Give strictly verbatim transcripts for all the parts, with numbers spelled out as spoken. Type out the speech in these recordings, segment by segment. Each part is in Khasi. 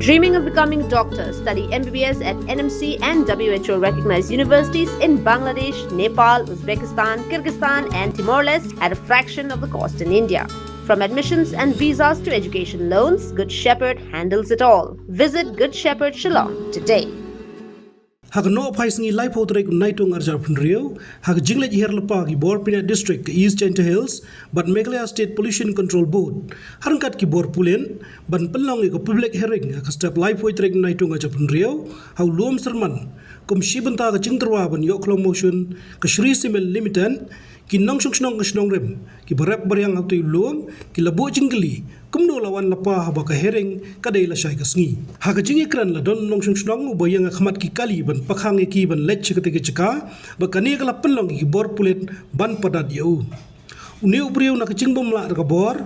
Dreaming of becoming a doctor? Study M B B S at N M C and W H O recognized universities in Bangladesh, Nepal, Uzbekistan, Kyrgyzstan, and Timor Leste at a fraction of the cost in India. From admissions and visas to education loans, Good Shepherd handles it all. Visit Good Shepherd Shillong today. Ha ka nohphai sngi laiphew tarik u Naitung arhajar phew hynriew, ha ka jingleit hiar lypa ki bor pyniaid district ka East Jaintia Hills bad Meghalaya State Pollution Control Board, ha ryngkat ki bor pulit, ban pynlong ïa ka public hearing ha ka step laiphew tarik u Naitung arhajar phew hynriew, ha u Lum Syrman, kum shi bynta ka jingtyrwa ban ïoh khlong motion ka Shree Cement Limited, ki nongshong shnong ka shnong Rim, ki barep bariang ha utei u lum, ki la buh jingkylli, kumno la wan lypa haba ka hearing ka dei lashai ka sngi. Ha ka jingïakren la don u nongshong shnong uba ïeng ha khmat ki kali ban pakhang ïa ki ban leit sha katei ka jaka, bad kane ka la pynlong ïa ki bor pulit ban padat ïa u. Une u briew na ka jingbymlah da ka bor,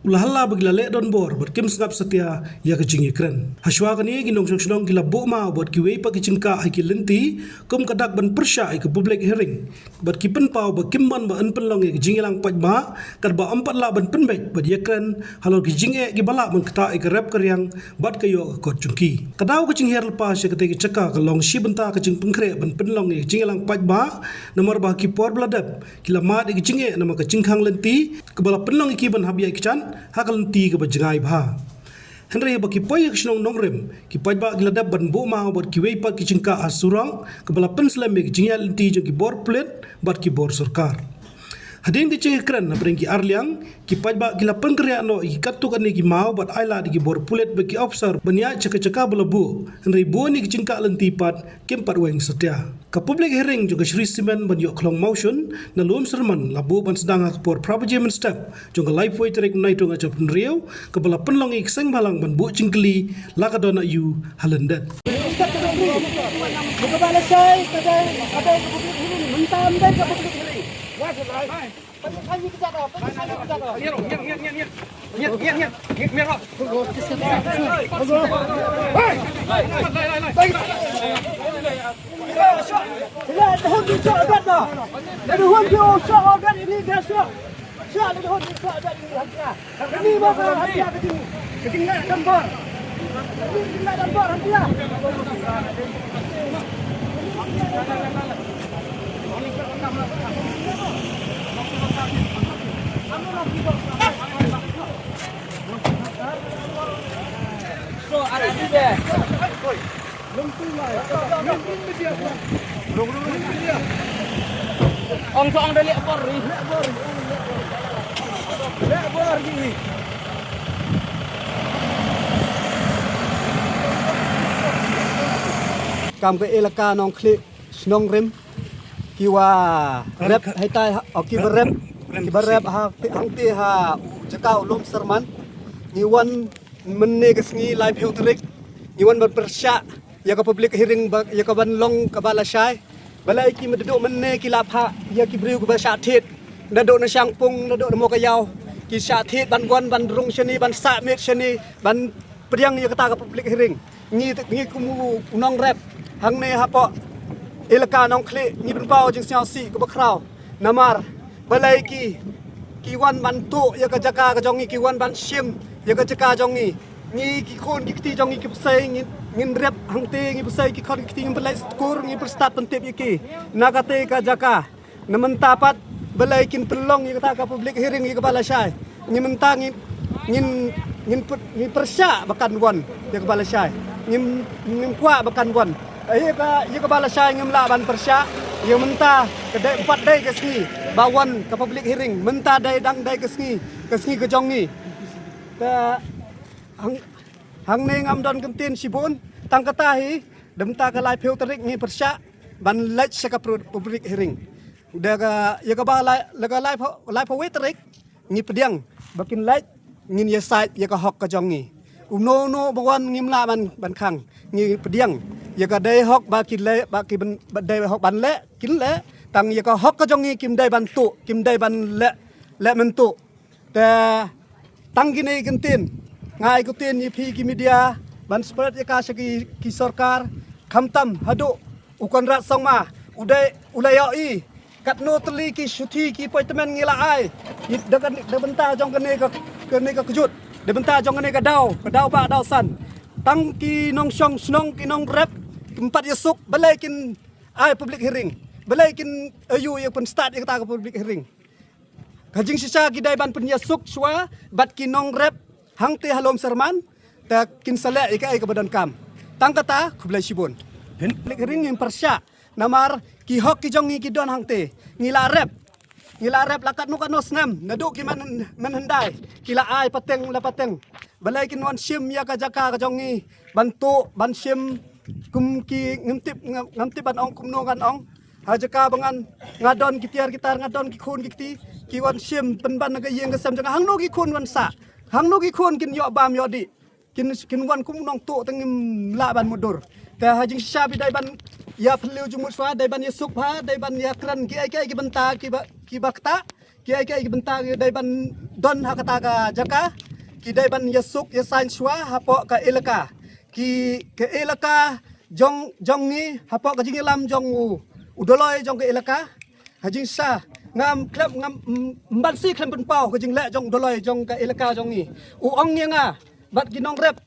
u la halla ba ki la leh donbor bad kim sngap satia ïa ka jingïakren. Hashwa kane ki nongshong shnong ki la buh maw bad kiwei pat ki jingkah ha ki lynti, kum ka dak ban pyrshah ïa ka public hearing. Bad ki pynpaw ba kim mon ba yn pynlong ïa ka jingïalang paidbah, katba ym pat lah ban pynbeit bad ïakren halor ki jingeh kiba lah ban ktah ïa ka rep ka riang bad ka ïoh ka kot jong ki. Ka daw ka jinghiar lypa sha katei ka jaka ka long shi bynta ka jingpynkhreh ban pynlong ïa ka jingïalang paidbah, namar ba ha ki por ba la dep ki la mad ïa ka jingeh namar ka jingkhang lynti kaba la pynlong ïa ki ban hap ïaid kjat ha ka lynti kaba jngai bha. Hynrei haba ki poi ha ka shnong Nongrim, ki paidbah ki la dep ban buh maw bad kiwei pat ki jingkah ha surok, kaba la pynslem ïa ka jingïaid lynti jong ki bor pulit bad ki bor sorkar. Hadien ka jingïakren hapdeng ki arliang, ki paidbah ki la pynkynriah noh ïa ki katto katne ki maw bad ailad ïa ki bor pulit bad ki ophisar ban ïaid sha ka jaka ba la buh. Hynrei bun ïa ki jingkah lynti pat kim pat weng satia. Ka public hearing jong ka Shree Cement ban ïoh khlong motion na Lum Syrman la buh ban sdang ha ka por phra baje mynstep jong ka laiphew tarik u Naitung arhajar phew hynriew, kaba la pynlong ïa ki seng bhalang ban buh jingkylli la ka don aiu ha lyndet. Ong song da leh bor ri. Kam ka elaka Nongkhlieh, Shnong Rim, ki wa rep haitai ha, oh, ki wa rep, ki wa rep ha, hangte ha jaka u Lum Syrman. Ngi wan mynne ka sngi laiphew tarik, ngi wan ban pyrshah ïa ka public hearing ba, ïa ka ban long kaba lashai. Balei ki mad duh mynne ki la phah ïa ki briew kiba shah thied. Naduh na Shangpung, naduh na Mowkaiaw, ki shah thied ban wan ban rung shane, ban sah miet shane, ban pdiang ïa kata ka public hearing. Ngi, ngi kum u nongrep hangne hapoh elaka Nongkhlieh, ngi pynpaw jingsngewsih kaba khraw. Namar balei ki, ki wan ban tuh ïa ka jaka ka jong ngi, ki wan ban shim ïa ka jaka jong ngi. Ngi ki khun ki kti jong ngi ki pyrshah, ngi, ngin rep hangte, ngi pyrshah ki khun ki kti, ngin pynlait skur, ngin pyrstad pyntip ïa ki. Na kata ka jaka, na mynta pat balei kin pynlong ïa kata ka public hearing ïa kaba lashai. Ngi mynta ngin, ngin, ngin pyr-, ngin pyrshah ba kan wan ïa kaba lashai. Ngin, ngin kwah ba kan wan. Ïa ka, ïa kaba lashai ngim lah ban pyrshah. Ïa mynta ka dei, pat dei ka sngi ba wan ka public hearing. Mynta dei, dang dei ka sngi, ka sngi ka jong ngi. Ka hang, hangne ngam don kyntien shibun. Tang kata hi, da mynta ka laiphew tarik ngi pyrshah ban leit sha ka pru-, public hearing. Da ka, ïa kaba lai, la ka laiphew, laiphew tarik ngi pdiang ba kin leit, ngin ïasaid ïa ka hok ka jong ngi. Uno uno ba wan ngim lah ban, ban khang. Ngi pdiang ïa ka dei hok ba kin leh, ba ki ban, ba dei hok ban leh, kin leh. Tang ïa ka hok ka jong ngi kim dei ban tuh, kim dei ban leh, leh myntuh. Te tang kine ki ktien nga ai ktien ïa phi ki media ban spread ïa ka sha ki, ki sorkar, khamtam haduh u Conrad Sangma u dei u la ïohi katno tylli ki shuthi ki appointment ngi la ai. Ngi da ka, da bynta jong kane ka, kane ka kjut, da bynta jong kane ka daw, ka daw ba daw san. Tang ki nongshong shnong, ki nongrep, kim pat ïasuk, balei kin ai public hearing, balei kin ïa u ïa pynstad ïa kata ka public hearing. Ka jingshisha ki dei ban pynïasuk shuwa bad ki nongrep hangtei ha Lum Syrman, te kin sa leh ïa kaei kaba donkam. Tang kata, khublei shibun. Public hearing ngim pyrshah, namar ki hok ki jong ngi ki don hangtei. Ngi la rep, ngi la rep la katno katno snem, naduh ki man, man hyndai, ki la ai pateng la pateng. Balei kin wan shim ïa ka jaka ka jong ngi ban tuh, ban shim, kum ki, ngam tip, ngam, ngam tip ban ong kumno ngan ong. Ha jaka ba ngan, nga don ki tiar ki tar, nga don ki khun ki kti, ki wan shim pynban na ka ïing ka sem jong nga. Hangno ki khun wan sah, hangno ki khun kin ïoh bam ïoh dih. Kin, kin wan kum u nongtuh te ngim lah ban mutdur. Te ha jingshisha phi dei ban ïa phylliew jingmut shuwa, dei ban ïasuk bha, dei ban ïakren kiei kiei ki bynta kiba, kiba ktah, kiei kiei ki bynta ki dei ban don ha kata ka jaka, ki dei ban ïasuk ïasain shuwa hapoh ka elaka. Ki, ka elaka jong, jong ngi hapoh ka jingïalam jong u, u Dolloi jong ka elaka. Ha jingshisha ngam khlem, ngam, mm, mban si khlem pynpaw ka jingleh jong u Dolloi jong ka elaka jong ngi. U ong ïa nga bad ki nongrep,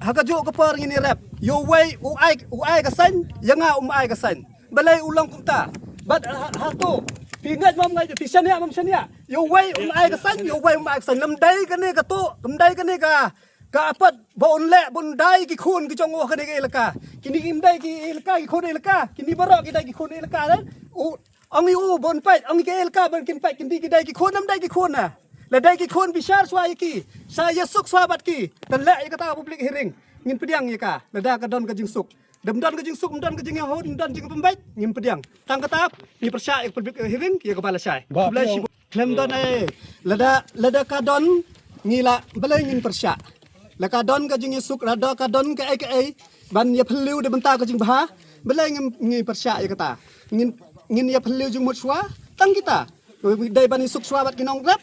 ha kajuh ka por ngin ïarep, ïa uwei u ai, u ai ka saiñ, ïa nga um ai ka saiñ. Balei u long kumta? Bad ha, hato phi ngeit mom ngeit, phi shaniah mom shaniah, ïa uwei um ai ka saiñ, ïa uwei um ai ka saiñ. Lym dei kane ka tuh, lym dei kane ka, ka apot ba un leh, ba un dai ki khun ki jong u ha kane ka elaka. Kine kim dei ki elaka, ki khun elaka. Kine baroh ki dei ki khun elaka, eh? U ong ïa u ba un peit, ong ïa ka elaka ba kin peit, kin dei ki dei ki khun, ym dei ki khun, ah. Lada dei ki khun, bishar shuwa ïa ki, sa ïasuk shuwa bad ki, te leh ïa kata ka public hearing. Ngin pdiang ïa ka, lada ka don ka jingsuk. Lada ym don ka jingsuk, ym don ka jingïahun, ym don jingpynbeit, ngin pdiang. Tang kata, ngi pyrshah ïa ka public hearing ïa kaba lashai. Khublei shibun. Khlem don ei, lada, lada ka don, ngi la, balei ngin pyrshah? La ka don ka jingïasuk, lada ka don kaei kaei ban ïa phylliew da bynta ka jingbha, balei ngin, ngi pyrshah ïa kata? Ngin, ngin ïa phylliew jingmut shuwa, tang kita. Dei ban ïasuk shuwa bad ki nongrep,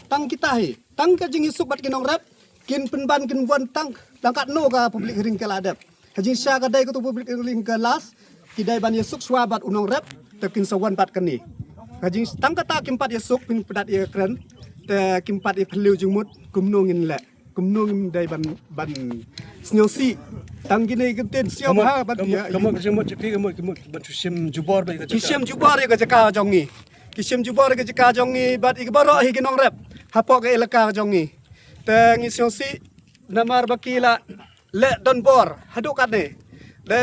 tang kita hi. Tang ka jingïasuk bad ki nongrep, kin pynban kin wan tang, tang katno ka public hearing ka la dep. Ha jingshisha ka dei kato public hearing ka last, ki dei ban ïasuk shuwa bad u nongrep, te kin sa wan bad kane. Ha jing, tang kata kim pat ïasuk, kim pat ïakren, te kim pat ïa phylliew jingmut, kumno ngin leh, kumno ngin dei ban, ban sngewsih. Tang kine ki ktien sngewbha bad ïa, ïa. Ka mut, ka mut, ka mut, ka mut, ka mut, ban shu shim jubor bad ka jaka. Ki shim jubor ïa ka jaka jong ngi. Ki shim jubor ïa ka jaka jong ngi bad ïa ki baroh hi ki nongrep hapoh ka elaka jong ngi. Te ngi sngewsih namar ba ki la leh donbor haduh katne. Te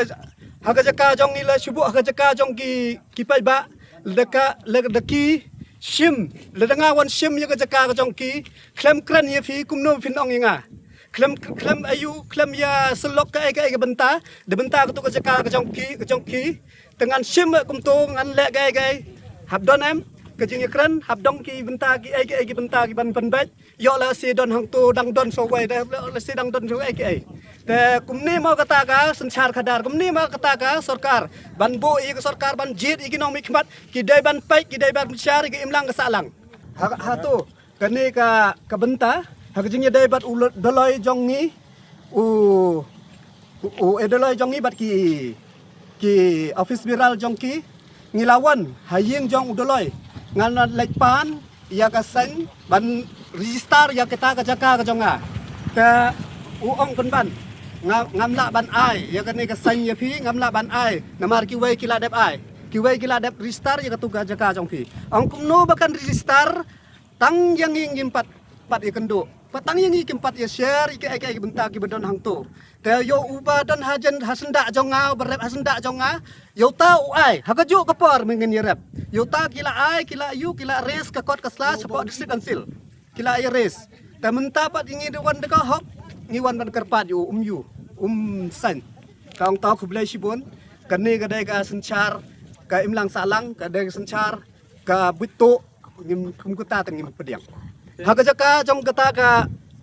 ha ka jaka jong ngi la shu buh ha ka jaka jong ki, ki paidbah, lada ka, lada ki shim, lada nga wan shim ïa ka jaka ka jong ki, khlem kren ïa phi kumno phin ong ïa nga. Khlem, khlem aiu, khlem ïa sylok kaei kaei ka bynta, da bynta kato ka jaka ka jong ki, ka jong ki. Te ngan shim kumto, ngan leh kaei kaei. Hap don em ka jingïakren, hap don ki bynta kiei kiei ki bynta kiban pynbeit. Ïoh lehse don hangto dang don shuwei, lehse dang don shuwei kiei. Te kumne mo kata ka synshar khadar, kumne mo kata ka sorkar ban buh ïa ka sorkar ban jied ïa ki nongmihkhmat, ki dei ban peit, ki dei ban bishar ïa ka imlang ka sahlang. Ha, hato kane ka, ka bynta ha ka jingïadei bad u Dolloi jong ngi, u, u, u Dolloi jong ngi bad ki, ki office bearer jong ki, ngi la wan ha ïing jong u Dolloi, ngan leit pan ïa ka saiñ ban register ïa kata ka jaka ka jong nga. Te u ong pynban, nga, ngam lah ban ai ïa kane ka saiñ ïa phi, ngam lah ban ai namar kiwei ki la dep ai, kiwei ki la dep register ïa kato ka jaka jong phi. Ong kumno ba kan register? Tang ïa ngi ngim pat, pat ïakynduh. Pat tang ïa ngi kim pat ïashare ïa kiei kiei ki bynta kiba don hangto. Te ïa uba don hajan ha syndah jong nga, uba rep ha syndah jong nga, ïa uta u ai ha kajuh ka por mynngin ïarep. Ïa uta ki la ai, ki la ïoh, ki la raise ka kot ka sla shapoh District Council. Ki la ïa raise. Te mynta pat ïa ngi da wan da ka hok, ngi wan ban kyrpad ïa u, um ïoh, um saiñ. Ka ong ta khublei shibun. Kane ka dei ka synshar ka imlang sahlang, ka dei ka synshar ka buit tuh, ngim, kum kata te ngim pdiang. Ha ka jaka jong kata ka,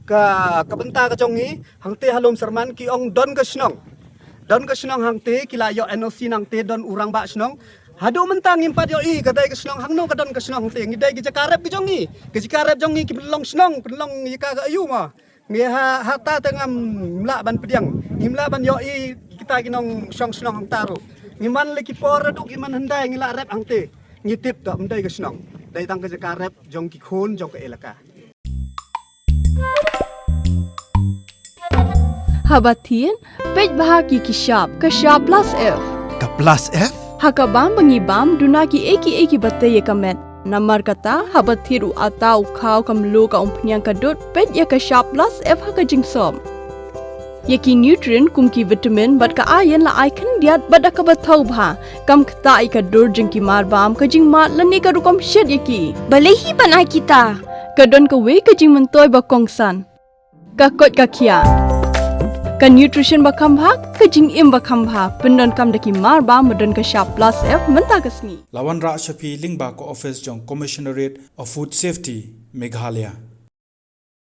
ka, ka bynta ka jong ngi hangtei ha Lum Syrman, ki ong don ka shnong. Don ka shnong hangtei, ki la ïoh N O C nangtei, don u rangbah shnong. Haduh mynta ngim pat ïohi ka dei ka shnong hangno, ka don ka shnong hangtei. Ngi dei ka jaka rep ka jong ngi, ka jaka rep jong ngi, ki pynlong shnong, pynlong ïa ka, ka aiu ma. Ngi ha, hata te ngam lah ban pdiang, ngim lah ban ïohi kita ki nongshong shnong hangta ruh. Ngi man la ki por haduh ki man hyndai ngi la rep hangtei. Ngi tip te ym dei ka shnong, dei tang ka jaka rep jong ki khun jong ka elaka. Haba thied, peit bha ki ki shap, ka shap plus F. Ka plus F? Ha ka bam ba ngi bam, duna ki ei ki ei ki ba tei ïa ka met. Namar kata, haba thied u ata, u khaw, ka mluh, ka umphniang, ka dud, peit ïa ka shap plus F ha ka jingsop. Ïa ki nutrient kum ki vitamin bad ka iron la ai khyndiat bad da kaba thaw bha. Kam ktah ïa ka dur jong ki mar bam, ka jingmad lane ka rukom shet ïa ki. Balei hi ban ai kita? Ka don kawei ka jingmyntoi ba kongsan. Ka koit ka khiah. Ka nutrition ba kham bha, ka jingim ba kham bha. Pyndonkam da ki mar bam ba don ka shap plus F mynta ka sngi. La wanrah sha phi lyngba ka office jong Commissionerate of Food Safety, Meghalaya.